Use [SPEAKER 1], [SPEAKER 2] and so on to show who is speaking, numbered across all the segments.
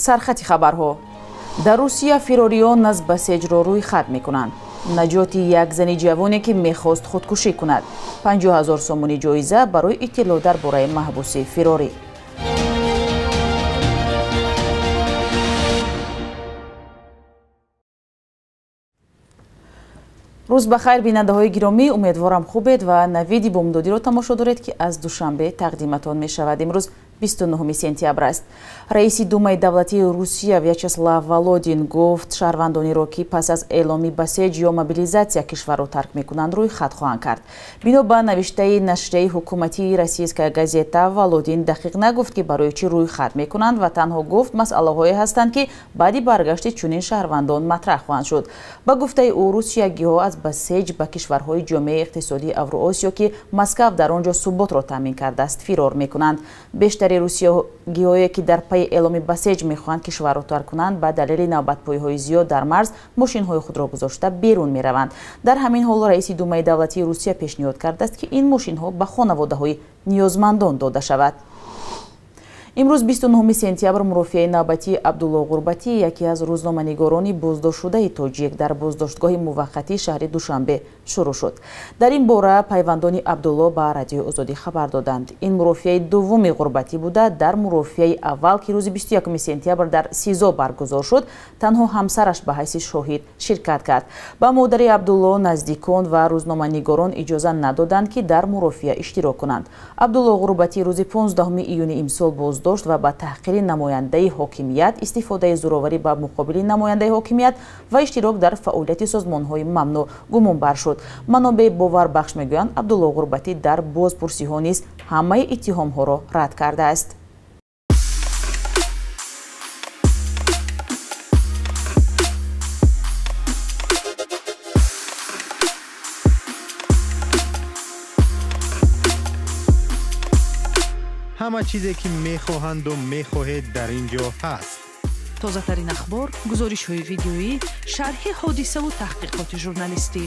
[SPEAKER 1] Сархати хабарҳо. Дар Русия фирориён аз басеҷро рӯй хат мекунанд. Наҷоти як зани ҷавоне, ки мехост худкушӣ кунад. 50 0 сомонӣ ҷоиза барои иттилоъ дар бораи маҳбуси фирорӣ. Рӯз ба хайр, бинандаҳои гиромӣ, умедворам хубед ва навиди бомдодиро тамошо доред, ки аз Душанбе тақдиматон мешавад. Имрӯз 29 сентябр аст. Раиси Думаи давлатии Русия Вячеслав Володин гуфт, шаҳрвандонеро, ки пас аз эъломи басеҷ ё мобилизатсия кишварро тарк мекунанд, рӯй хат хоҳанд кард. Бино ба навиштаи нашрияи ҳукуматии «Российская газета», Володин дақиқ нагуфт, ки барои чӣ рӯй хат мекунанд ва танҳо гуфт, масъалаҳое ҳастанд, ки баъди баргашти чунин шаҳрвандон матраҳ хоҳанд шуд. Ба гуфтаи ӯ, русиягиҳо аз басеҷ ба кишварҳои ҷомеаи иқтисодии Авроосиё, ки Москав дар он ҷо суботро таъмин кардааст, фирор мекунанд. Бештари русиягиҳое, ки дар пайи эъломи басеҷ мехоҳанд кишварро тарк кунанд, ба далели навбатпоиҳои зиёд дар марз мошинҳои худро гузошта берун мераванд. Дар ҳамин ҳол раиси Думаи давлатии Русия пешниҳод кардааст, ки ин мошинҳо ба хонаводаҳои ниёзмандон дода шавад. Имрӯз 29 сентябр мурофиаи навбатии Абдулло Ғурбатӣ, яке аз рӯзноманигорони боздоштшудаи тоҷик, дар боздоштгоҳи муваққатии шаҳри Душанбе шурӯъ шуд. Дар ин бора пайвандони Абдулло ба Радиои Озодӣ хабар доданд. Ин мурофиаи дуввуми Ғурбатӣ буда, дар мурофиаи аввал, ки рӯзи 21 сентябр дар СИЗО баргузор шуд, танҳо ҳамсараш ба ҳайси шоҳид ширкат кард. Ба модари Абдулло, наздикон ва рӯзноманигорон иҷоза надоданд, ки дар мурофиа иштирок кунанд. Абдулло Ғурбатӣ рӯзи 15 июни имсол боздошт ва ба таҳқири намояндаи ҳокимият, истифодаи зӯроварӣ ба муқобили намояндаи ҳокимият ва иштирок дар фаъолияти созмонҳои мамнӯъ гумонбар шуд. Манобеи боварбахш мегӯянд, Абдулло Ғурбатӣ дар бозпурсиҳо низ ҳамаи иттиҳомҳоро рад кардааст.
[SPEAKER 2] Ҳама чизе, ки мехоҳанду мехоҳед, дар ин ҷо ҳаст.
[SPEAKER 3] Тозатарин ахбор, гузоришҳои видеоӣ, шарҳи ҳодисаву таҳқиқоти журналистӣ.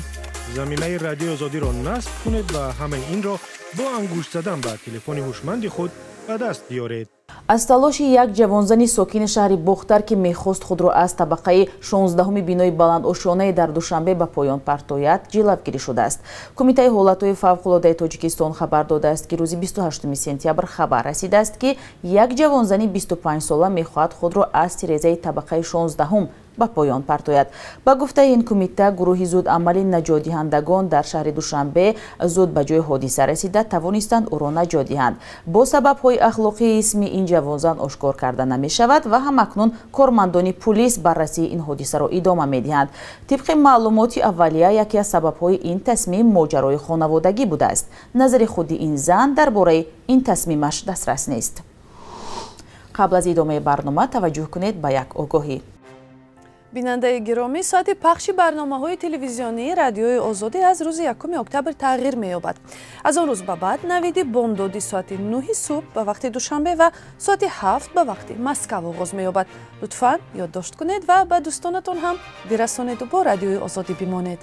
[SPEAKER 2] Замимаи Радиои Озодиро насб кунед ва ҳамаи инро бо ангушт задан ба телефони ҳушманди худ ба даст биёред.
[SPEAKER 1] Аз талоши як ҷавонзани сокини шаҳри Бохтар, ки мехост худро аз табақаи 16-уми бинои баландошёнае дар Душанбе ба поён партояд, ҷилавгирӣ шудааст. Кумитаи ҳолатҳои фавқулодаи Тоҷикистон хабар додааст, ки рӯзи 28 сентябр хабар расидааст, ки як ҷавонзани 25сола мехоҳад худро аз тирезаи табақаи 16-ум ба поён партояд. Ба гуфтаи ин кумита, гурӯҳи зудамали наҷотдиҳандагон дар шаҳри Душанбе зуд ба ҷои ҳодиса расида тавонистанд ӯро наҷот диҳанд. Бо сабабҳои ахлоқии исми ин ҷавонзан ошкор карда намешавад ва ҳамакнун кормандони пулис баррасии ин ҳодисаро идома медиҳанд. Тибқи маълумоти аввалия, яке аз сабабҳои ин тасмим моҷарои хонаводагӣ будааст. Назари худи ин зан дар бораи ин тасмимаш дастрас нест. Қабл аз идомаи барнома таваҷҷӯҳ кунед ба як огоҳӣ.
[SPEAKER 4] Бинандаи гиромӣ, соати пахши барномаҳои телевизионии Радиои Озодӣ аз рӯзи 1 октябр тағйир меёбад. Аз он рӯз ба баъд навиди бомдодӣ соати 9 субҳ ба вақти Душанбе ва соати 7 ба вақти Москав оғоз меёбад. Лутфан ёддошт кунед ва ба дӯстонатон ҳам бирасонеду бо Радиои Озодӣ бимонед.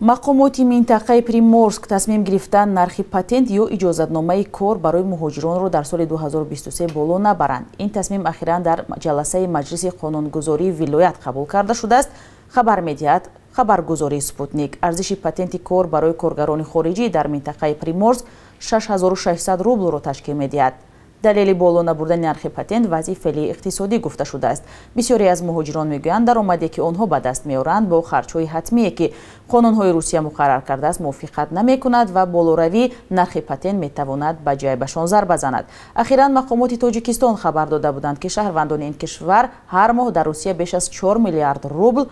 [SPEAKER 1] Мақомоти минтақаи Приморск тасмим гирифтанд, нархи патент ё иҷозатномаи кор барои муҳоҷиронро дар соли 2023 боло набаранд. Ин тасмим ахиран дар ҷаласаи маҷлиси қонунгузории вилоят қабул карда шудааст, хабар медиҳад хабаргузории Спутник. Арзиши патенти кор барои коргарони хориҷӣ дар минтақаи Приморск 6600 рублро ташкил медиҳад. Далели боло набурдани нархи патент вазъи феълии иқтисодӣ гуфта шудааст. Бисёре аз муҳоҷирон мегӯянд, даромаде, ки онҳо ба даст меоранд, бо харҷҳои ҳатмие, ки қонунҳои Русия муқаррар кардааст, мувофиқат намекунад ва болоравии нархи патент метавонад ба ҷайбашон зарба занад. Ахиран мақомоти Тоҷикистон хабар дода буданд, ки шаҳрвандони ин кишвар ҳар моҳ дар Русия беш аз 4 миллиард рубл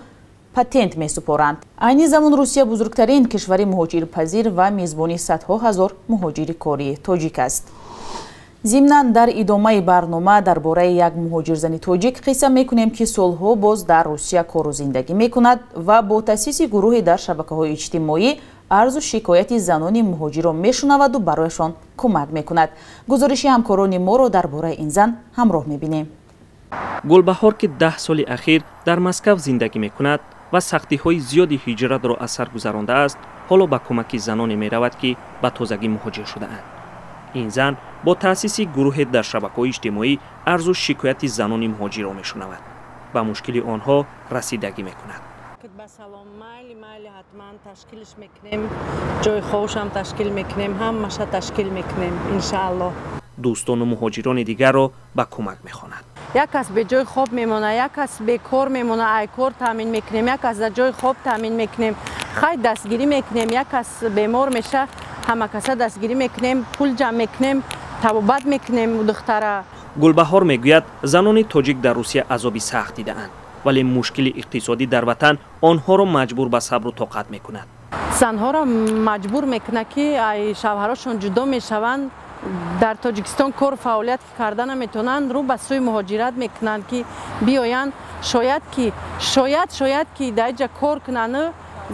[SPEAKER 1] патент месупоранд. Айни замон Русия бузургтарин кишвари муҳоҷирпазир ва мизбони садҳо ҳазор муҳоҷири кории тоҷик аст. Зимнан, дар идомаи барнома дар бораи як муҳоҷирзани тоҷик қисса мекунем, ки солҳо боз дар Русия кору зиндагӣ мекунад ва бо таъсиси гурӯҳе дар шабакаҳои иҷтимоӣ арзу шикояти занони муҳоҷирро мешунаваду барояшон кӯмак мекунад. Гузориши ҳамкорони моро дар бораи ин зан ҳамроҳ мебинем.
[SPEAKER 5] Гулбаҳор, ки 10 соли ахир дар Москав зиндагӣ мекунад ва сахтиҳои зиёди ҳиҷратро аз сар гузарондааст, ҳоло ба кӯмаки заноне меравад, ки ба тозагӣ муҳоҷир шудаанд. Ин зан бо таъсиси гурӯҳе дар шабакаҳои иҷтимоӣ арзу шикояти занони муҳоҷирро мешунавад. Ба мушкили онҳо расидагӣ мекунад.
[SPEAKER 6] Ба салом, майли майли, ҳатман ташкилш мекунем, ҷои хобшам ташкил мекунем, ҳамаша ташкил мекунем, иншааллоҳ.
[SPEAKER 5] Дӯстону муҳоҷирони дигарро ба кӯмак мехонад.
[SPEAKER 6] Як кас бе ҷои хоб мемонад, як кас бекор мемонад, ай кор таъмин мекунем, як кас дар ҷои хоб таъмин мекунем, хай дастгирӣ мекунем, як кас бемор меша, ҳама каса дастгирӣ мекунем, пул ҷамъ мекунем, табобат мекунем духтара.
[SPEAKER 5] Гулбаҳор мегӯяд, занони тоҷик дар Русия азоби сахт дидаанд, вале мушкили иқтисодӣ дар ватан онҳоро маҷбур ба сабру тоқат мекунад.
[SPEAKER 6] Занҳоро маҷбур мекунад, ки ай шавҳарошон ҷудо мешаванд, дар Тоҷикистон кор фаъолият карда наметавонанд, рӯ ба сӯи муҳоҷират мекунанд, ки биёянд, шояд ки шояд ки дар ҷа кор кунанд,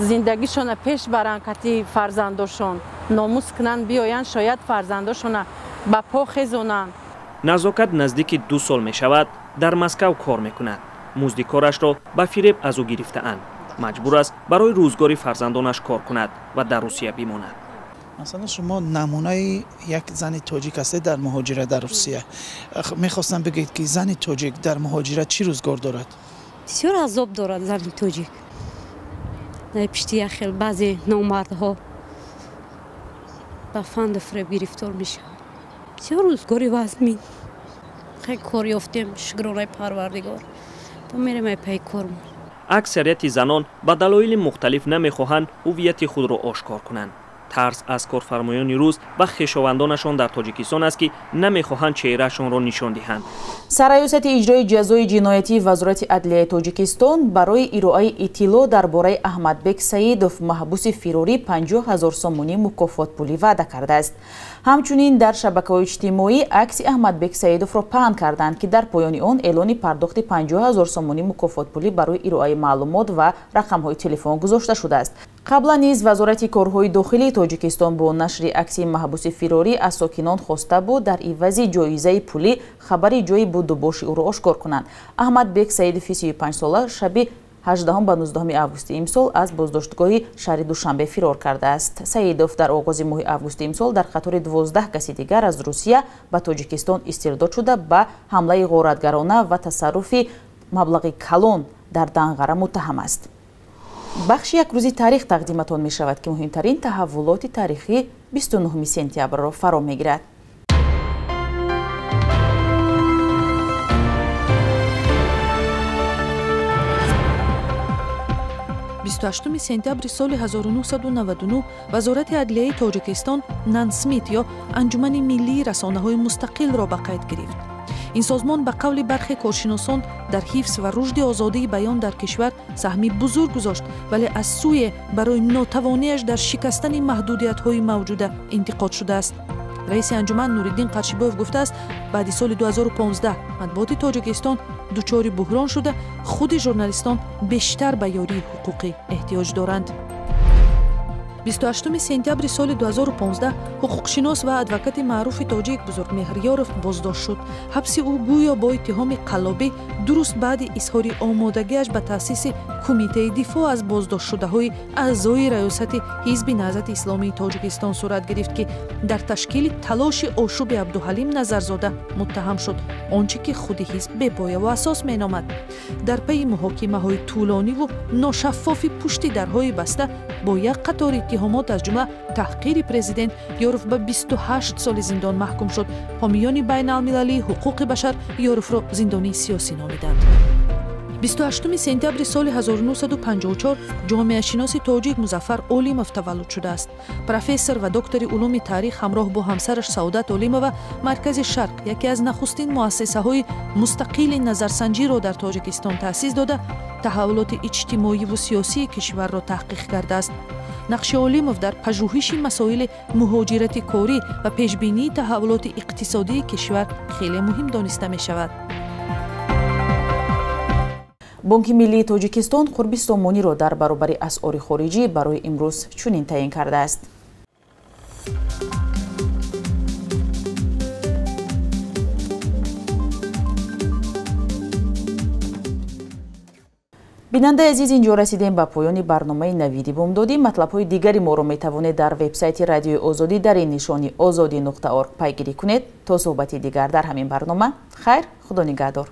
[SPEAKER 6] зиндагишона пеш баранд, кати фарзандошон номус кунанд, биёянд, шояд фарзандошона ба по хезонанд.
[SPEAKER 5] Назокат наздики 2 сол мешавад, дар Москав кор мекунад. Музди корашро ба фиреб аз ӯ гирифтаанд. Маҷбур аст барои рӯзгори фарзандонаш кор кунад ва дар Русия бимонад.
[SPEAKER 7] Масалан, шумо намунаи як зани тоҷик ҳастед дар муҳоҷират дар Русия. Мехостам бигӯед, ки зани тоҷик дар муҳоҷират чӣ рӯзгор дорад?
[SPEAKER 8] Бисёр азоб дорад зани тоҷик. Дар пишти як хел баъзе номардҳо ба фанду фиреб гирифтор мешаванд. Бисёр рӯзгори вазмин. Хеле кор ёфтем, шукронаи Парвардигор. То мерем ай пайи кормон.
[SPEAKER 5] Аксарияти занон ба далоили мухталиф намехоҳанд ҳуввияти худро ошкор кунанд. Тарс аз корфармоёни рус ва хешовандонашон дар Тоҷикистон аст, ки намехоҳанд чеҳраашонро нишон диҳанд.
[SPEAKER 1] Сарраёсати иҷрои ҷазои ҷиноятии Вазорати адлияи Тоҷикистон барои ироаи иттилоъ дар бораи Аҳмадбек Саидов, маҳбуси фирорӣ, 50 000 сомонӣ мукофотпулӣ ваъда кардааст. Ҳамчунин дар шабакаҳои иҷтимоӣ акси Аҳмадбек Саидовро паҳн карданд, ки дар поёни он эълони пардохти 50 000 сомонӣ мукофотпулӣ барои ироаи маълумот ва рақамҳои телефон гузошта шудааст. Қаблан низ Вазорати корҳои дохилии Тоҷикистон бо нашри акси маҳбуси фирорӣ аз сокинон хоста буд дар ивази ҷоизаи пулӣ хабари ҷои будубоши ӯро ошкор кунанд. Аҳмадбек Саидови 35сола шаби 18 ба 19 августи имсол аз боздоштгоҳи шаҳри Душанбе фирор кардааст. Саидов дар оғози моҳи августи имсол дар қатори 12 каси дигар аз Русия ба Тоҷикистон истирдод шуда, ба ҳамлаи ғоратгарона ва тасарруфи маблағи калон дар Данғара муттаҳам аст. Бахши як рӯзи таърих тақдиматон мешавад, ки муҳимтарин таҳаввулоти таърихии 29 сентябрро фаро мегирад.
[SPEAKER 3] 28 сентябри соли 1999 Вазорати адлияи Тоҷикистон Нансмит ё Анҷумани миллии расонаҳои мустақилро ба қайд гирифт. Ин созмон ба қавли бархе коршиносон дар ҳифз ва рушди озодии баён дар кишвар саҳми бузург гузошт, вале аз сӯе барои нотавонияш дар шикастани маҳдудиятҳои мавҷуда интиқод шудааст. Раиси анҷуман Нуриддин Қаршибоев гуфтааст, баъди соли 2015 матбуоти Тоҷикистон дучори буҳрон шуда, худи журналистон бештар ба ёрии ҳуқуқӣ эҳтиёҷ доранд. 28 сентябри соли 2015 ҳуқуқшинос ва адвокати маъруфи тоҷик Бузургмеҳр Ёров боздошт шуд. Ҳабси ӯ гӯё бо иттиҳоми қаллобӣ дуруст баъди изҳори омодагиаш ба таъсиси Кумитаи дифоъ аз боздоштшудаҳои аъзои раёсати Ҳизби Наҳзати Исломии Тоҷикистон сурат гирифт, ки дар ташкили талоши ошӯби Абдуҳалим Назарзода муттаҳам шуд, он чӣ ки худи ҳизб бепояву асос меномад. Дар пайи муҳокимаҳои тӯлониву ношаффофи пушти дарҳои баста бо як қатор иттиҳомот, аз ҷумла таҳқири президент, Ёров ба 28 соли зиндон маҳкум шуд. Ҳомиёни байналмилалии ҳуқуқи башар Ёровро зиндонии сиёсӣ номиданд. 28 сентябри соли 1954 ҷомеашиноси тоҷик Музаффар Олимов таваллуд шудааст. Профессор ва доктори улуми таърих ҳамроҳ бо ҳамсараш Саодат Олимова Маркази Шарқ, яке аз нахустин муассисаҳои мустақили назарсанҷиро дар Тоҷикистон таъсис дода, таҳаввулоти иҷтимоиву сиёсии кишварро таҳқиқ кардааст. Нақши Олимов дар пажӯҳиши масоили муҳоҷирати корӣ ва пешбинии таҳаввулоти иқтисодии кишвар хеле муҳим дониста мешавад.
[SPEAKER 1] Бонки миллии Тоҷикистон қурби сомониро дар баробари асъори хориҷӣ барои имрӯз чунин таъин кардааст. Бинандаи азиз, инҷо расидем ба поёни барномаи Навиди бомдодӣ. Матлабҳои дигари моро метавонед дар вебсайти Радиои Озодӣ дар ин нишони озодӣ.орг пайгирӣ кунед. То суҳбати дигар дар ҳамин барнома, хайр, худо нигаҳдор.